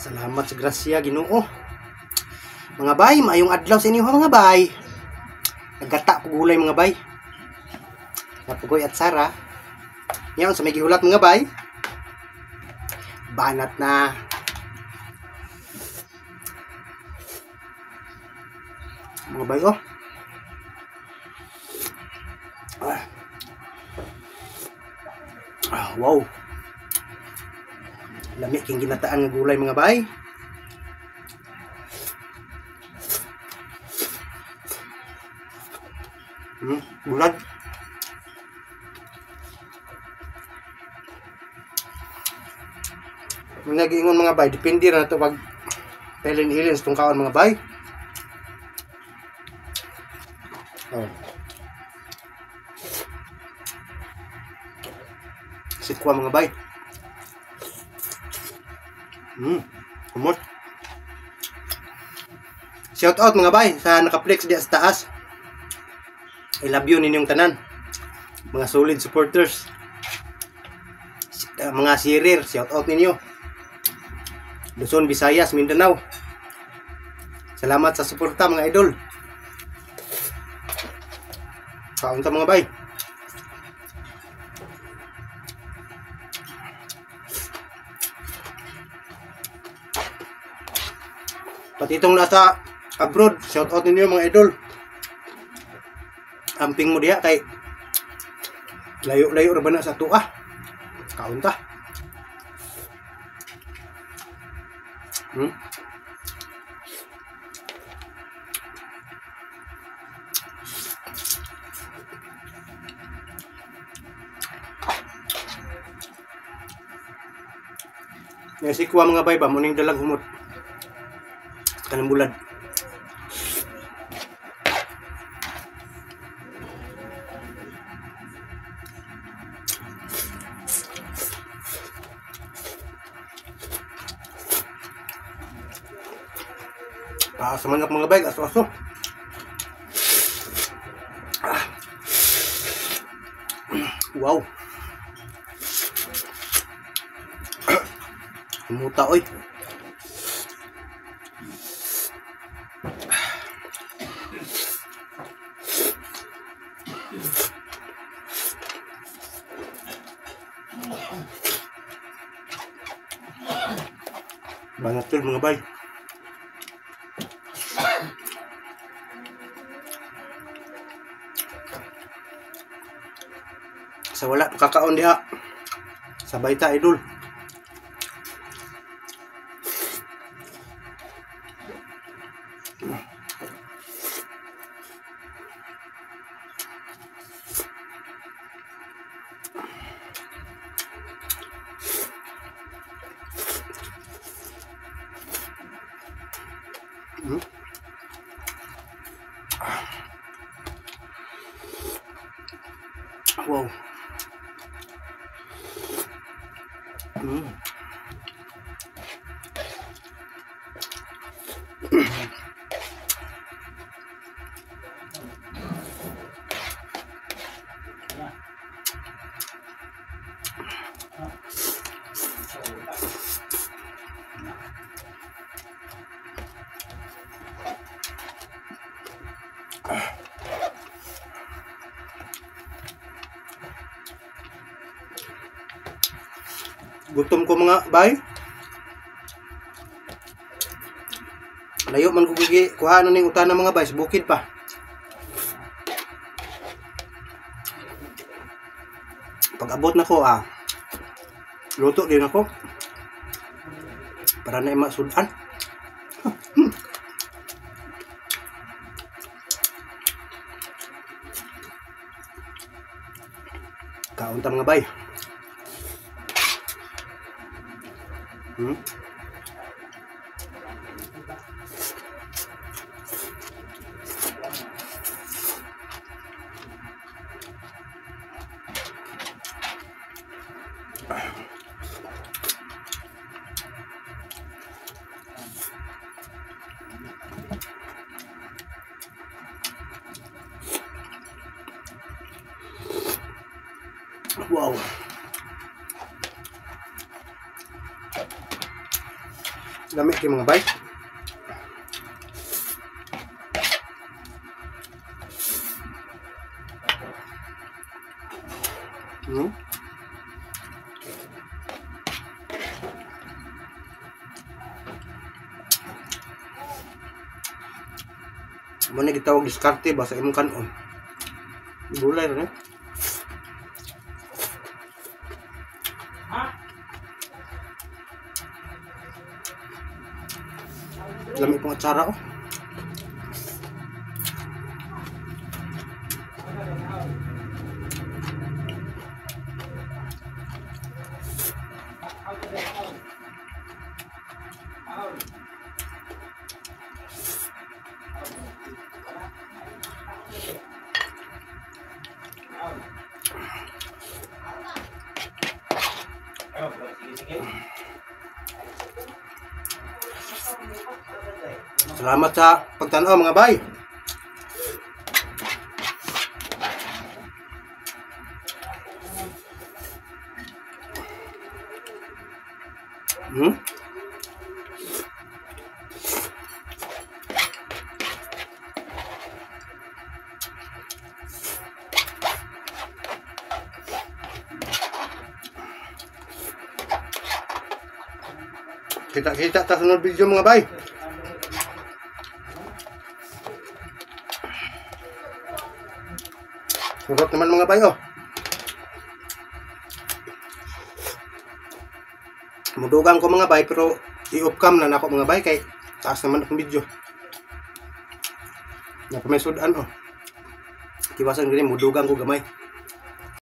Salamat sa grasya Ginoo. Mga bay, maayong adlaw sa inyo ha mga bay. Nagata ko gulay mga bay. Napugoy at Sara. Ngayon sa may gihulat mga bay. Banat na. Mga bay oh. Ah, wow. Lami king ginataan nga gulay mga bay. Bulad. Mga giingon mga bay, depende ra na to pag pelin-ilin sa tungkaon mga bay. Oh. Sikwa mga bay. Kumot. Shout out mga bay sa naka-flex diya sa taas. I love you ninyong tanan. Mga solid supporters. Mga sirir, shout out ninyo. Luzon, Visayas, Mindanao. Salamat sa suporta mga idol. Kaon ta mga bay. Pati itong nasa abroad, shout out ninyo mga idol. Amping mo diha kay layo-layo ra ba na sa tuwa. Kaon ta. Nasikwa mga bay ba muning dalag humot. Sa kanang bulad. Sa manok mga bay, aso-aso. Ah. Wow. Muta oy. Bangat mga bay. Sa wala kakaon diha. Sabay ta idol. Wow. Gutom ko mga bay. Layo man ko gigi kuha na ning utana mga bay sa bukid pa. Pag abot na ko luto din ako para na masudan. Kaon ta mga bay. Wow. Lami kay mga bay. Mo na gitawag diskarte ba sa imong kanon. Gulay ra ni. Lami pong atsara oh. Salamat sa pagtanaw mga bay. Kita-kita ta sunod video mga bay. Surot naman mga bay oh. Mudugang ko mga bay pero i-off cam na nako mga bay kay taas naman akong video. Napa may sudan oh. Tiwasan gani mudugang ko gamay.